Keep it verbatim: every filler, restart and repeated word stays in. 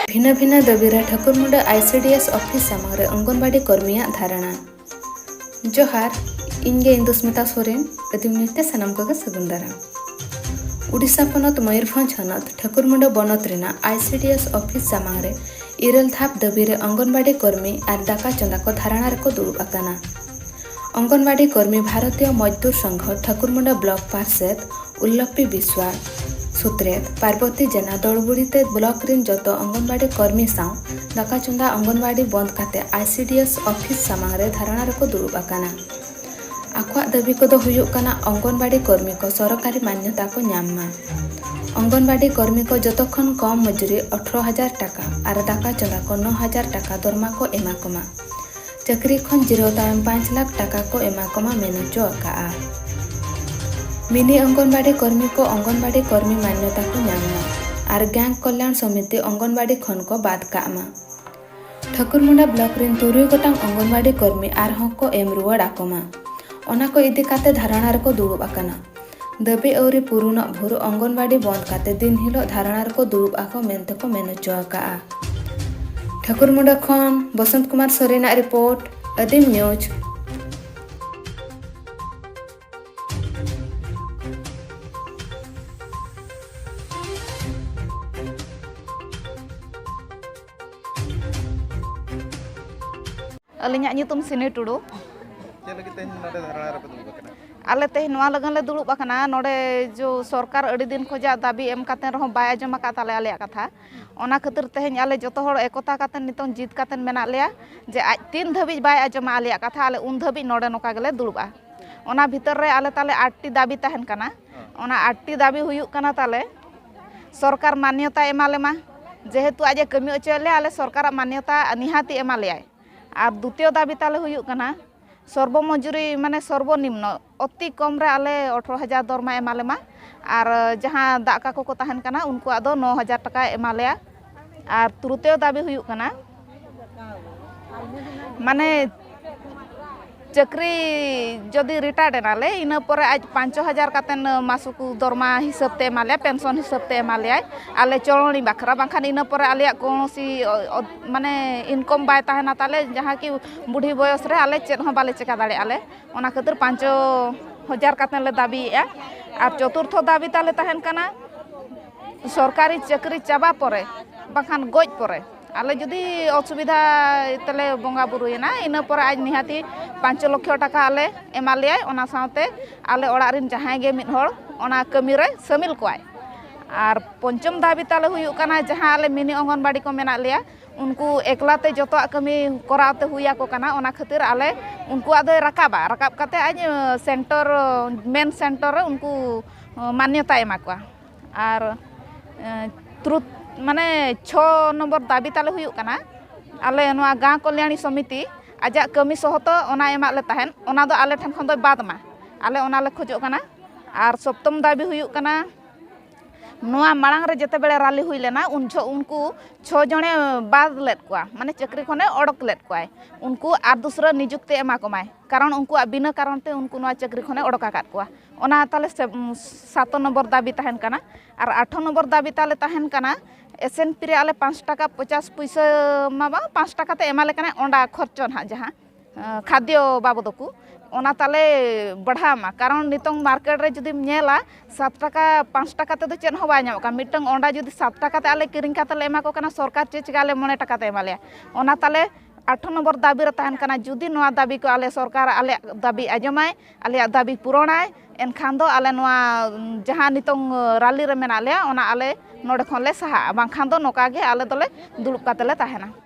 ᱵᱷᱤᱱᱟᱹ ᱵᱷᱤᱱᱟᱹ ᱫᱟᱹᱵᱤ ᱨᱮ ᱴᱷᱟᱹᱠᱩᱨᱢᱩᱸᱰᱟᱹ ᱟᱭ ᱥᱤ ᱰᱤ ᱮᱥ ᱚᱯᱷᱤᱥ ᱥᱟᱢᱟᱝ ᱨᱮ ᱚᱝᱜᱚᱱᱵᱟᱲᱤ ᱠᱚᱨᱢᱤᱭᱟᱜ ᱫᱷᱟᱨᱟᱱᱟ᱾ ᱡᱚᱦᱟᱨ, ᱤᱧ ᱜᱮ ᱤᱱᱫᱩᱥᱢᱤᱛᱟ ᱥᱚᱨᱮᱱ, ᱟᱹᱫᱤᱢ ᱱᱤᱭᱩᱡᱽ ᱛᱮ ᱥᱟᱱᱟᱢ ᱠᱚᱜᱮ ᱥᱟᱹᱜᱩᱱ ᱫᱟᱨᱟᱢ᱾ ᱩᱰᱤᱥᱟ ᱯᱚᱱᱚᱛ ᱢᱚᱭᱩᱨᱵᱷᱚᱸᱡᱽ ᱦᱚᱱᱚᱛ ᱴᱷᱟᱹᱠᱩᱨᱢᱩᱸᱰᱟᱹ ᱵᱚᱱᱚᱛ ᱨᱮᱱᱟᱜ ᱟᱭ ᱥᱤ ᱰᱤ ᱮᱥ ᱚᱯᱷᱤᱥ ᱥᱟᱢᱟᱝ ᱨᱮ ᱤᱨᱟᱹᱞ ᱫᱷᱟᱯ ᱫᱟᱹᱵᱤ ᱨᱮ ᱚᱝᱜᱚᱱᱵᱟᱲᱤ ᱠᱚᱨᱢᱤ ᱟᱨ ᱫᱟᱠᱟ ᱪᱚᱸᱫᱟ ᱠᱚ ᱫᱷᱟᱨᱟᱱᱟ ᱨᱮᱠᱚ ᱫᱩᱲᱩᱵ ᱟᱠᱟᱱᱟ᱾ ᱚᱝᱜᱚᱱᱵᱟᱲᱤ ᱠᱚᱨᱢᱤ ᱵᱷᱟᱨᱚᱛᱤᱭᱚ ᱢᱚᱡᱽᱫᱩᱨ ᱥᱚᱝᱜᱷᱚ ᱴᱷᱟᱹᱠᱩᱨᱢᱩᱸᱰᱟᱹ ᱵᱞᱚᱠ ᱯᱟᱨᱥᱮᱛ ᱩᱞᱞᱚᱯᱤ ᱵᱤᱥᱣᱟ, ᱥᱩᱛᱨᱮᱛ ᱯᱟᱨᱵᱚᱛᱤ ᱡᱮᱱᱟ ᱫᱚᱲᱵᱩᱲᱤ ᱛᱮ ᱵᱞᱚᱠ ᱨᱤᱱ ᱡᱚᱛᱚ ᱚᱝᱜᱚᱱᱵᱟᱲᱤ ᱠᱚᱨᱢᱤ ᱥᱟᱶ ᱫᱟᱠᱟ ᱪᱚᱸᱫᱟ ᱚᱝᱜᱚᱱᱵᱟᱲᱤ ᱵᱚᱱᱫ ᱠᱟᱛᱮ ᱟᱭ ᱥᱤ ᱰᱤ ᱮᱥ ᱚᱯᱷᱤᱥ ᱥᱟᱢᱟᱝ ᱨᱮ ᱫᱷᱟᱨᱟᱱᱟ ᱨᱮᱠᱚ ᱫᱩᱲᱩᱵ ᱟᱠᱟᱱᱟ᱾ ᱟᱠᱚᱣᱟᱜ ᱫᱟᱹᱵᱤ ᱠᱚᱫᱚ ᱦᱩᱭᱩᱜ ᱠᱟᱱᱟ, ᱚᱝᱜᱚᱱᱵᱟᱲᱤ ᱠᱚᱨᱢᱤ ᱠᱚ ᱥᱚᱨᱚᱠᱟᱨᱤ ᱢᱟᱱᱱᱚᱛᱟ ᱠᱚ ᱧᱟᱢ ᱢᱟ᱾ ᱚᱝᱜᱚᱱᱵᱟᱲᱤ ᱠᱚᱨᱢᱤ ᱠᱚ ᱡᱚᱛᱚ ᱠᱷᱚᱱ ᱠᱚᱢ ᱢᱚᱡᱩᱨᱤ ᱟᱴᱷᱨᱚ ᱦᱟᱡᱟᱨ ᱴᱟᱠᱟ ᱟᱨ ᱫᱟᱠᱟ ᱪᱚᱸᱫᱟ ᱠᱚ ᱱᱚ ᱦᱟᱡᱟᱨ ᱴᱟᱠᱟ ᱫᱚᱨᱢᱟ ᱠᱚ ᱮᱢᱟ ᱠᱚᱢᱟ᱾ ᱪᱟᱹᱠᱨᱤ ᱠᱷᱚᱱ ᱡᱤᱨᱟᱹᱣ ᱛᱟᱭᱚᱢ ᱯᱟᱸᱪ ᱞᱟᱠᱷ ᱴᱟᱠᱟ ᱠᱚ ᱮᱢᱟ ᱠᱚᱢᱟ ᱢᱮᱱ ᱦᱚᱪᱚ ᱟᱠᱟᱫᱼᱟ᱾ ᱢᱤᱱᱤ ᱚᱝᱜᱚᱱᱵᱟᱲᱤ ᱠᱚᱨᱢᱤ ᱠᱚ ᱚᱝᱜᱚᱱᱵᱟᱲᱤ ᱠᱚᱨᱢᱤ ᱢᱟᱱᱱᱚᱛᱟ ᱠᱚ ᱧᱟᱢ ᱢᱟ ᱟᱨ ᱜᱟᱝ ᱠᱚᱞᱭᱟᱬ ᱥᱚᱢᱤᱛᱤ ᱚᱝᱜᱚᱱᱵᱟᱲᱤ ᱠᱷᱚᱱ ᱠᱚ ᱵᱟᱫ ᱠᱟᱜ ᱢᱟ᱾ ᱴᱷᱟᱹᱠᱩᱨᱢᱩᱸᱰᱟ ᱵᱞᱚᱠ ᱨᱤᱱ ᱛᱩᱨᱩᱭ ᱜᱚᱴᱟᱝ ᱚᱝᱜᱚᱱᱵᱟᱲᱤ ᱠᱚᱨᱢᱤ ᱟᱨᱦᱚᱸ ᱠᱚ ᱮᱢ ᱨᱩᱣᱟᱹᱲ ᱟᱠᱚ ᱢᱟ᱾ ᱚᱱᱟ ᱠᱚ ᱤᱫᱤ ᱠᱟᱛᱮ ᱫᱷᱟᱨᱟᱱᱟ ᱨᱮᱠᱚ ᱫᱩᱲᱩᱵ ᱟᱠᱟᱱᱟ᱾ ᱫᱟᱹᱵᱤ ᱟᱹᱣᱨᱤ ᱯᱩᱨᱩᱱᱚᱜ ᱵᱷᱳᱨ ᱚᱝᱜᱚᱱᱵᱟᱲᱤ ᱵᱚᱱᱫ ᱠᱟᱛᱮ ᱫᱤᱱ ᱦᱤᱞᱳᱜ ᱫᱷᱟᱨᱟᱱᱟ ᱨᱮᱠᱚ ᱫᱩᱲᱩᱵ ᱟᱠᱚ ᱢᱮᱱᱛᱮ ᱠᱚ ᱢᱮᱱ ᱦᱚᱪᱚ ᱟᱠᱟᱫᱼᱟ᱾ ᱴᱷᱟᱹᱠᱩᱨᱢᱩᱸᱰᱟ ᱠᱷᱚᱱ ᱵᱚᱥᱚᱱᱛ ᱠᱩᱢᱟᱨ ᱥᱚᱨᱮᱱᱟᱜ ᱨᱤᱯᱳᱨᱴ, ᱟᱹᱫᱤᱢ ᱱᱤᱭᱩᱡᱽ᱾ ᱟᱹᱞᱤᱧᱟᱜ ᱧᱩᱛᱩᱢ ᱥᱤᱱᱤ ᱴᱩᱰᱩ᱾ ᱪᱮᱫ ᱞᱟᱹᱜᱤᱫ ᱛᱮᱦᱮᱧ ᱱᱚᱰᱮ ᱫᱷᱟᱨᱱᱟ ᱨᱮᱯᱮ ᱫᱩᱲᱩᱵ ᱟᱠᱟᱱᱟ? ᱟᱞᱮ ᱛᱮᱦᱮᱧ ᱱᱚᱣᱟ ᱞᱟᱹᱜᱤᱫ ᱞᱮ ᱫᱩᱲᱩᱵ ᱟᱠᱟᱱᱟ, ᱱᱚᱰᱮ ᱡᱚ ᱥᱚᱨᱠᱟᱨ ᱟᱹᱰᱤ ᱫᱤᱱ ᱠᱷᱚᱱᱟᱜ ᱫᱟᱹᱵᱤ ᱮᱢ ᱠᱟᱛᱮ ᱨᱮᱦᱚᱸ ᱵᱟᱭ ᱟᱸᱡᱚᱢ ᱟᱠᱟᱫ ᱛᱟᱞᱮ ᱟᱞᱮᱭᱟᱜ ᱠᱟᱛᱷᱟ᱾ ᱚᱱᱟ ᱠᱷᱟᱹᱛᱤᱨ ᱛᱮᱦᱮᱧ ᱟᱞᱮ ᱡᱚᱛᱚ ᱦᱚᱲ ᱮᱠᱚᱛᱟ ᱠᱟᱛᱮ ᱱᱤᱛᱚᱝ ᱡᱤᱫ ᱠᱟᱛᱮ ᱢᱮᱱᱟᱜ ᱞᱮᱭᱟ ᱡᱮ ᱟᱡ ᱛᱤᱱ ᱫᱷᱟᱹᱵᱤᱡ ᱵᱟᱭ ᱟᱸᱡᱚᱢᱟ ᱟᱞᱮᱭᱟᱜ ᱠᱟᱛᱷᱟ, ᱟᱞᱮ ᱩᱱ ᱫᱷᱟᱹᱵᱤᱡ ᱱᱚᱰᱮ ᱱᱚᱝᱠᱟ ᱜᱮᱞᱮ ᱫᱩᱲᱩᱵᱼᱟ᱾ ᱚᱱᱟ ᱵᱷᱤᱛᱟᱹᱨ ᱨᱮ ᱟᱞᱮ ᱛᱟᱞᱮ ᱟᱴᱴᱤ ᱫᱟᱹᱵᱤ ᱛᱟᱦᱮᱱ ᱠᱟᱱᱟ᱾ ᱚᱱᱟ ᱟᱴᱴᱤ ᱫᱟᱹᱵᱤ ᱦᱩᱭᱩᱜ ᱠᱟᱱᱟ ᱛᱟᱞᱮ, ᱥᱚᱨᱠᱟᱨ ᱢᱟᱱᱱᱚᱛᱟᱭ ᱮᱢᱟ ᱞᱮᱢᱟ, ᱡᱮᱦᱮᱛᱩ ᱟᱡ ᱮ ᱠᱟᱹᱢᱤ ᱦᱚᱪᱚᱭᱮᱫ ᱞᱮᱭᱟ, ᱟᱞᱮ ᱥᱚᱨᱠᱟᱨᱟᱜ ᱢᱟᱱᱱᱚᱛᱟ ᱱᱤᱦᱟᱹᱛᱤ ᱮᱢᱟ ᱞᱮᱭᱟᱭ᱾ ᱟᱨ ᱫᱩᱛᱤᱭᱚ ᱫᱟᱹᱵᱤ ᱛᱟᱞᱮ ᱦᱩᱭᱩᱜ ᱠᱟᱱᱟ, ᱥᱚᱨᱵᱚ ᱢᱚᱡᱩᱨᱤ, ᱢᱟᱱᱮ ᱥᱚᱨᱵᱚ ᱱᱤᱢᱱᱚ ᱚᱛᱤ ᱠᱚᱢ ᱨᱮ ᱟᱞᱮ ᱟᱴᱷᱨᱚ ᱦᱟᱡᱟᱨ ᱫᱚᱨᱢᱟ ᱮᱢᱟ ᱞᱮᱢᱟ᱾ ᱟᱨ ᱡᱟᱦᱟᱸ ᱫᱟᱜ ᱠᱟᱠᱚ ᱠᱚ ᱛᱟᱦᱮᱱ ᱠᱟᱱᱟ, ᱩᱱᱠᱩᱣᱟᱜ ᱫᱚ ᱱᱚ ᱦᱟᱡᱟᱨ ᱴᱟᱠᱟᱭ ᱮᱢᱟ ᱞᱮᱭᱟ᱾ ᱟᱨ ᱛᱨᱩᱛᱤᱭᱚ ᱫᱟᱹᱵᱤ ᱦᱩᱭᱩᱜ ᱠᱟᱱᱟ, ᱢᱟᱱᱮ ᱪᱟᱹᱠᱨᱤ ᱡᱩᱫᱤ ᱨᱤᱴᱟᱭᱟᱨᱰ ᱮᱱᱟᱞᱮ, ᱤᱱᱟᱹ ᱯᱚᱨᱮ ᱟᱡ ᱯᱟᱸᱪ ᱦᱟᱡᱟᱨ ᱠᱟᱛᱮᱱ ᱢᱟᱥᱩᱠ ᱫᱚᱨᱢᱟ ᱦᱤᱥᱟᱹᱵ ᱛᱮ ᱮᱢᱟ ᱞᱮᱭᱟ, ᱯᱮᱱᱥᱚᱱ ᱦᱤᱥᱟᱹᱵ ᱛᱮ ᱮᱢᱟ ᱞᱮᱭᱟᱭ ᱟᱞᱮ ᱪᱚᱞᱚᱱᱤ ᱵᱟᱠᱷᱨᱟ᱾ ᱵᱟᱝᱠᱷᱟᱱ ᱤᱱᱟᱹ ᱯᱚᱨᱮ ᱟᱞᱮᱭᱟᱜ ᱠᱳᱱᱳᱥᱤ ᱚ- ᱚ- ᱢᱟᱱᱮ ᱤᱱᱠᱚᱢ ᱵᱟᱭ ᱛᱟᱦᱮᱱᱟ ᱛᱟᱞᱮ, ᱡᱟᱦᱟᱸ ᱠᱤ ᱵᱩᱰᱷᱤ ᱵᱚᱭᱚᱥ ᱨᱮ ᱟᱞᱮ ᱪᱮᱫ ᱦᱚᱸ ᱵᱟᱞᱮ ᱪᱮᱠᱟ ᱫᱟᱲᱮᱭᱟᱜᱼᱟ ᱞᱮ᱾ ᱚᱱᱟ ᱠᱷᱟᱹᱛᱤᱨ ᱯᱟᱸᱪ ᱦᱟᱡᱟᱨ ᱠᱟᱛᱮ ᱞᱮ ᱫᱟᱹᱵᱤᱭᱮᱫᱼᱟ᱾ ᱟᱨ ᱪᱚᱛᱩᱨᱛᱷᱚ ᱫᱟᱹᱵᱤ ᱛᱟᱞᱮ ᱛᱟᱦᱮᱱ ᱠᱟᱱᱟ, ᱥᱚᱨᱠᱟᱨᱤ ᱪᱟᱹᱠᱨᱤ ᱪᱟᱵᱟ ᱯᱚᱨᱮ ᱵᱟᱠᱷᱟᱱ ᱜᱚᱡ ᱯᱚᱨᱮ ᱟᱞᱮ ᱡᱩᱫᱤ ᱚᱥᱩᱵᱤᱫᱷᱟ ᱛᱮᱞᱮ ᱵᱚᱸᱜᱟ ᱵᱩᱨᱩᱭᱮᱱᱟ, ᱤᱱᱟᱹ ᱯᱚᱨᱮ ᱟᱡ ᱱᱤᱦᱟᱹᱛᱤ ᱯᱟᱸᱪ ᱞᱚᱠᱷᱚ ᱴᱟᱠᱟ ᱟᱞᱮ ᱮᱢᱟ ᱞᱮᱭᱟᱭ᱾ ᱚᱱᱟ ᱥᱟᱶᱛᱮ ᱟᱞᱮ ᱚᱲᱟᱜ ᱨᱮᱱ ᱡᱟᱦᱟᱸᱭ ᱜᱮ ᱢᱤᱫ ᱦᱚᱲ ᱚᱱᱟ ᱠᱟᱹᱢᱤ ᱨᱮ ᱥᱟᱹᱢᱤᱞ ᱠᱚᱣᱟᱭ᱾ ᱟᱨ ᱯᱚᱧᱪᱚᱢ ᱫᱟᱹᱵᱤ ᱛᱟᱞᱮ ᱦᱩᱭᱩᱜ ᱠᱟᱱᱟ, ᱡᱟᱦᱟᱸ ᱟᱞᱮ ᱢᱤᱱᱤ ᱚᱝᱜᱚᱱᱵᱟᱲᱤ ᱠᱚ ᱢᱮᱱᱟᱜ ᱞᱮᱭᱟ, ᱩᱱᱠᱩ ᱮᱠᱞᱟ ᱛᱮ ᱡᱚᱛᱚᱣᱟᱜ ᱠᱟᱹᱢᱤ ᱠᱚᱨᱟᱣ ᱛᱮ ᱦᱩᱭ ᱟᱠᱚ ᱠᱟᱱᱟ᱾ ᱚᱱᱟ ᱠᱷᱟᱹᱛᱤᱨ ᱟᱞᱮ ᱩᱱᱠᱩᱣᱟᱜ ᱫᱚᱭ ᱨᱟᱠᱟᱵᱟ, ᱨᱟᱠᱟᱵ ᱠᱟᱛᱮ ᱟᱡ ᱥᱮᱱᱴᱟᱨ, ᱢᱮᱱ ᱥᱮᱱᱴᱟᱨ ᱨᱮ ᱩᱱᱠᱩ ᱢᱟᱱᱱᱚᱛᱟᱭ ᱮᱢᱟ ᱠᱚᱣᱟ᱾ ᱟᱨ ᱮ, ᱛᱨᱩᱛ ᱢᱟᱱᱮ ᱪᱷᱚ ᱱᱚᱢᱵᱚᱨ ᱫᱟᱹᱵᱤ ᱛᱟᱞᱮ ᱦᱩᱭᱩᱜ ᱠᱟᱱᱟ, ᱟᱞᱮ ᱱᱚᱣᱟ ᱜᱟᱶ ᱠᱚᱞᱭᱟᱬᱤ ᱥᱚᱢᱤᱛᱤ ᱟᱡᱟᱜ ᱠᱟᱹᱢᱤ ᱥᱚᱦᱚᱛᱚ ᱚᱱᱟ ᱮᱢᱟᱜ ᱞᱮ ᱛᱟᱦᱮᱸᱫ, ᱚᱱᱟ ᱫᱚ ᱟᱞᱮ ᱴᱷᱮᱱ ᱠᱷᱚᱱ ᱫᱚᱭ ᱵᱟᱫ ᱢᱟ, ᱟᱞᱮ ᱚᱱᱟ ᱞᱮ ᱠᱷᱚᱡᱚᱜ ᱠᱟᱱᱟ᱾ ᱟᱨ ᱥᱚᱯᱛᱚᱢ ᱫᱟᱹᱵᱤ ᱦᱩᱭᱩᱜ ᱠᱟᱱᱟ, ᱱᱚᱣᱟ ᱢᱟᱲᱟᱝ ᱨᱮ ᱡᱮᱛᱮ ᱵᱮᱲᱮ ᱨᱟᱞᱤ ᱦᱩᱭ ᱞᱮᱱᱟ, ᱩᱱ ᱡᱚᱦᱚᱜ ᱩᱱᱠᱩ ᱪᱷᱚ ᱡᱚᱱᱮ ᱵᱟᱫ ᱞᱮᱫ ᱠᱚᱣᱟ, ᱢᱟᱱᱮ ᱪᱟᱹᱠᱨᱤ ᱠᱷᱚᱱᱮ ᱚᱰᱚᱠ ᱞᱮᱫ ᱠᱚᱣᱟᱭ᱾ ᱩᱱᱠᱩ ᱟᱨ ᱫᱩᱥᱨᱟᱹ ᱱᱤᱡᱩᱠᱛᱤ ᱮᱢᱟ ᱠᱚᱢᱟᱭ, ᱠᱟᱨᱚᱱ ᱩᱱᱠᱩᱣᱟᱜ ᱵᱤᱱᱟᱹ ᱠᱟᱨᱚᱱ ᱛᱮ ᱩᱱᱠᱩ ᱱᱚᱣᱟ ᱪᱟᱹᱠᱨᱤ ᱠᱷᱚᱱᱮ ᱚᱰᱚᱠ ᱟᱠᱟᱫ ᱠᱚᱣᱟ᱾ ᱚᱱᱟ ᱛᱟᱦᱞᱮ ᱥᱮ-, ᱩᱢ, ᱥᱟᱛ ᱱᱚᱢᱵᱚᱨ ᱫᱟᱹᱵᱤ ᱛᱟᱦᱮᱱ ᱠᱟᱱᱟ᱾ ᱟᱨ ᱟᱴ ᱱᱚᱢᱵᱚᱨ ᱫᱟᱹᱵᱤ ᱛᱟᱞᱮ ᱛᱟᱦᱮᱱ ᱠᱟᱱᱟ, ᱮᱥ ᱮᱱ ᱯᱤ ᱨᱮ ᱟᱞᱮ ᱯᱟᱸᱪ ᱴᱟᱠᱟ ᱯᱚᱪᱟᱥ ᱯᱩᱭᱥᱟᱹ ᱢᱟ ᱵᱟᱝ, ᱯᱟᱸᱪ ᱴᱟᱠᱟ ᱛᱮ ᱮᱢᱟ ᱞᱮ ᱠᱟᱱᱟᱭ ᱚᱸᱰᱟ ᱠᱷᱚᱨᱪᱚ ᱱᱟᱦᱟᱜ ᱡᱟᱦᱟᱸ, ᱟᱸ, ᱠᱷᱟᱫᱽᱭᱚ ᱵᱟᱵᱚᱫ ᱠᱚ, ᱚᱱᱟ ᱛᱟᱞᱮ ᱵᱟᱲᱦᱟᱣ ᱢᱟ᱾ ᱠᱟᱨᱚᱱ ᱱᱤᱛᱚᱝ ᱢᱟᱨᱠᱮᱴ ᱨᱮ ᱡᱩᱫᱤᱢ ᱧᱮᱞᱟ, ᱥᱟᱛ ᱴᱟᱠᱟ, ᱯᱟᱸᱪ ᱴᱟᱠᱟ ᱛᱮᱫᱚ ᱪᱮᱫ ᱦᱚᱸ ᱵᱟᱭ ᱧᱟᱢᱚᱜ ᱠᱟᱱᱟ᱾ ᱢᱤᱫᱴᱟᱝ ᱚᱸᱰᱟ ᱡᱩᱫᱤ ᱥᱟᱛ ᱴᱟᱠᱟ ᱛᱮ ᱟᱞᱮ ᱠᱤᱨᱤᱧ ᱠᱟᱛᱮ ᱞᱮ ᱮᱢᱟ ᱠᱚ ᱠᱟᱱᱟ, ᱥᱚᱨᱠᱟᱨ ᱪᱮᱫ ᱪᱤᱠᱟ ᱟᱞᱮ ᱢᱚᱬᱮ ᱴᱟᱠᱟ ᱛᱮ ᱮᱢᱟ ᱞᱮᱭᱟ᱾ ᱚᱱᱟ ᱛᱟᱞᱮ ᱟᱴ ᱱᱚᱢᱵᱚᱨ ᱫᱟᱹᱵᱤ ᱨᱮ ᱛᱟᱦᱮᱱ ᱠᱟᱱᱟ, ᱡᱩᱫᱤ ᱱᱚᱣᱟ ᱫᱟᱹᱵᱤ ᱠᱚ ᱟᱞᱮ ᱥᱚᱨᱠᱟᱨ ᱟᱞᱮᱭᱟᱜ ᱫᱟᱹᱵᱤ ᱟᱸᱡᱚᱢᱟᱭ, ᱟᱞᱮᱭᱟᱜ ᱫᱟᱹᱵᱤ ᱯᱩᱨᱚᱱᱟᱭ, ᱮᱱᱠᱷᱟᱱ ᱫᱚ ᱟᱞᱮ ᱱᱚᱣᱟ, ᱩᱸ, ᱡᱟᱦᱟᱸ ᱱᱤᱛᱚᱝ, ᱟᱸ, ᱨᱟᱞᱤ ᱨᱮ ᱢᱮᱱᱟᱜ ᱞᱮᱭᱟ, ᱚᱱᱟ ᱟᱞᱮ ᱱᱚᱰᱮ ᱠᱷᱚᱱ ᱞᱮ ᱥᱟᱦᱟᱜᱼᱟ, ᱵᱟᱝᱠᱷᱟᱱ ᱫᱚ ᱱᱚᱝᱠᱟ ᱜᱮ ᱟᱞᱮ ᱫᱚᱞᱮ ᱫᱩᱲᱩᱵ ᱠᱟᱛᱮ ᱞᱮ ᱛᱟᱦᱮᱱᱟ᱾